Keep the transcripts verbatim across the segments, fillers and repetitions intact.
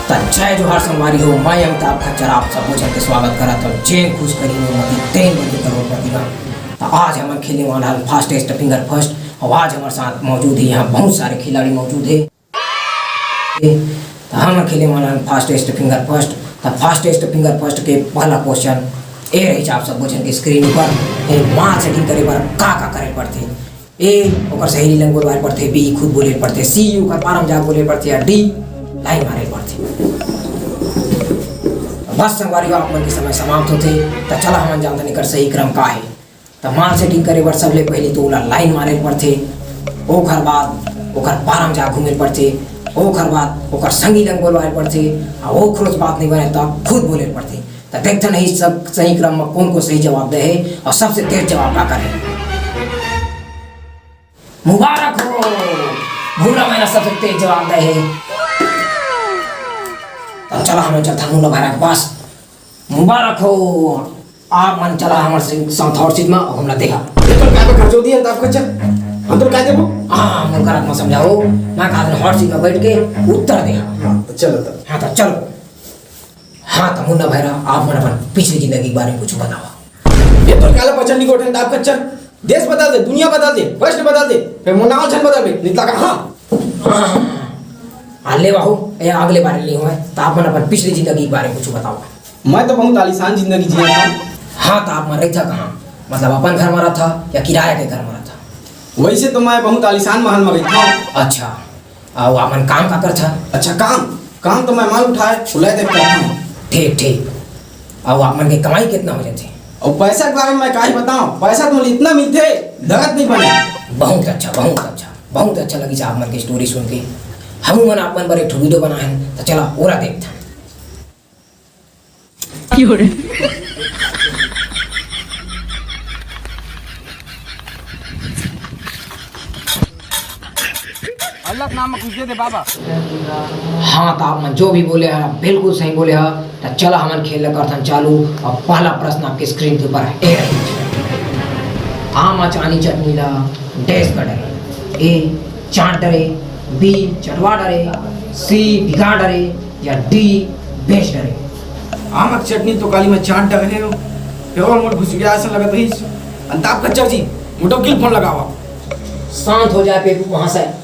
त जय जोहार संगवारी हो, मैं अमिताभ खच्चर आप सबो झन के स्वागत करत हव। जेन खुश करी मोर मती, तेन बनी करोड़पति गा। त आज हमन खेले वाला हन fastest finger first, अउ आज हमर साथ मौजूद हे, यहाँ बहुत सारे खिलाड़ी मौजूद हे। त हमन खेले वाला हन fastest finger first। त fastest finger first के पहला question ए रही आप सबो झन के screen ऊपर, ए, माल setting करे बर का का करे पड़थे? ए, ओकर सहेली लंग बोलवाए पड़थे, बी, खुद बोले पड़थे, सी, ओकर पारम जाके बोले पड़थे, या डी, line मारे पड़थे। बस संगवारी हो, आप मन के समय समाप्त होथे, त चला हमन जानथन एकर सही क्रम का हे। त माल setting करे बर सबले पहले तो ओला line मारे पड़थे, ओखर बाद ओकर पारम जाके घूमे पड़थे, ओखर बाद ओकर संगी लंग बोलवाए पड़थे, आ ओखरोच बात नहीं बने त खुद बोले पड़थे। त देखथन ही सब सही क्रम में कौन कौन सही जवाब दे हे अउ सबसे तेज जवाब का करे। मुबारक हो, भूला मैना सबसे तेज जवाब दे हे। त चला हमन चलथन मुन्ना भाई के पास। मुबारक हो, आप मन चला हमर संग-, साथ हॉट सीट में, हमला देहा। ये तो काय खर्चो दिया, दाब खर्चा? हम तो काय देबो? हाँ, मोर करत में समझाओ, मैं कहा हॉट सीट में बैठ के उत्तर देहा। हाँ, तो चलो तब। हाँ, तो चलो। हाँ, त मुन्ना भैरा, आप मन अपन पिछली जिंदगी के बारे में कुछ बतावा। ये तो काला पचंडी गोठन दाब कच्चर। देश बदल दे, दुनिया बदल दे, प्रश्न बदल दे, फिर मोर नाव झन बदल दे, नितला का हाँ। हाँ, हाँ, हाँ। आ, ले बाहू, ए अगले बारे नहीं हुआ है, त आप मन अपन पिछली जिंदगी के बारे में कुछ बतावा। मैं तो बहुत आलीशान जिंदगी जिया था। हाँ, त आप मन रहिथा कहाँ? मतलब अपन घर में रहिथा या किराया के घर में रहिथा? वैसे तो मैं बहुत आलीशान महल में रहिथा। अच्छा, अउ आप मन काम का करथा? अच्छा, काम, काम तो मैं माल उठाए, उलाए देख करता हूँ। ठीक, ठीक। अउ आप मन के कमाई कितना हो जाथे? अउ पैसा के बारे में मैं का ही बताऊँ, पैसा तो मुझे इतना मिलथे, लगत नहीं बने। बहुत अच्छा, बहुत अच्छा, बहुत अच्छा लगिस आप मन के story सुन के। हमू मन आप मन बर एक ठो video बनाए हन, त चला ओला देखथन। अल्लाह के नाम में कुछ दे दे बाबा। हाँ, त आप मन जो भी बोले हा, बिल्कुल सही बोले हा। त चला हमन खेल ल करथन चालू। अउ पहला प्रश्न आपके screen के ऊपर हे, ए रही। आम अचानी चटनी ला dash कर डरे। ए, चाट डरे। बी, चटवा डरे। सी, बिगाड़ डरे। या डी, बेच डरे। आम के चटनी तो काली मैं चाट डरे हो। फेर मोर भुसुड़िया असन लगत रहिस। अमिताभ खच्चर जी, मोर डौकी ल फोन लगावा। शांत हो जाए पेपू महाशय।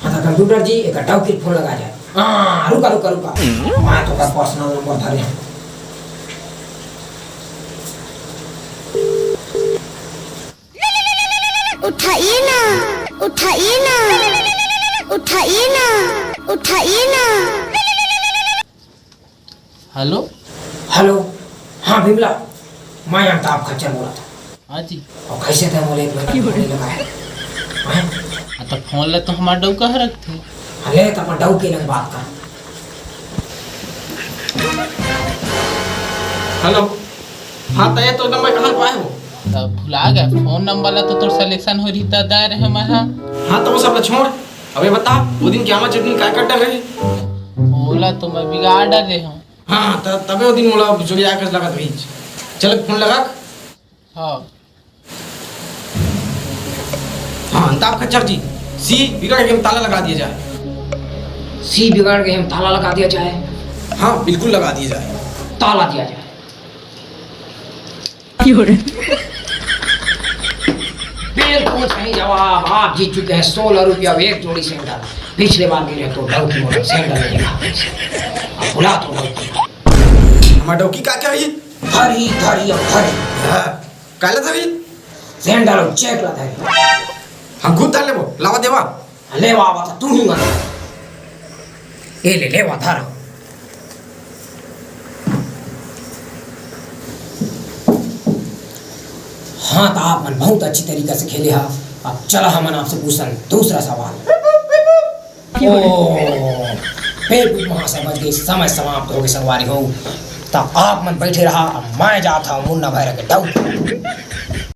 हाँ, त computer जी, एक डौकी ल फोन लगा जाए। हाँ, रुका, रुका, रुका। मैं तो का personal number धरे हूँ। उठाइए ना, उठाइए ना, उठाइए ना, उठाइए ना। हेलो। हेलो। हाँ विमला, मैं अमिताभ खच्चर बोलत हूँ। हाँ जी। अउ कैसे थे बोले, एक महीना होने लगा है। हैं? हाँ, त फोन ले तो हमार डौका हरकथे। हाँ, ले तो अपन डौकी लंग बात कर। हेलो। हाँ, त ये तो नंबर कहाँ पाए हो? त भुला गया, फोन नंबर ला तो तोर selection हो रही त दे रहे मैं, हाँ। हाँ, त वो सब ला छोड़। अबे बता, वो दिन क्या मैं चटनी काय कर डरे? ओला तो मैं बिगाड़ डरे हूँ। हाँ, त-, तबे वो दिन मोला जोगिया कस लगत रही। चल, फोन लगा। हाँ। हाँ, अमिताभ खच्चर जी, सी बिगाड़ के हम ताला लगा दिया जाए। सी बिगाड़ के हम ताला लगा दिया जाए। हाँ, बिल्कुल लगा दिया जाए। ताला दिया जाए। बिल्कुल सही जवाब। आप जीत चुके हैं सोलह रुपया और एक जोड़ी सैंडल। पिछले बार गिरे तो डौकी मोटर सैंडल नहीं लगा। अब बुला तो डौकी। हमार डौकी का क्या है? धरी, धरी, अब धरी। हाँ, काला धरी? सैंडल और चेक ला धरी। हम खुद धर लेबो, लावा देवा। ले बाबा, त तू ही मत। ए ले, ले वा, धर। हाँ, त आप मन बहुत अच्छी तरीका से खेले हा। अब चला हमन आपसे पूछन दूसरा सवाल। ओ, पेट महाशय बज गई, समय समाप्त हो गए संगवारी हो। त आप मन बैठे रहा, अब मैं जात हूँ मुन्ना भैरा के डौकी।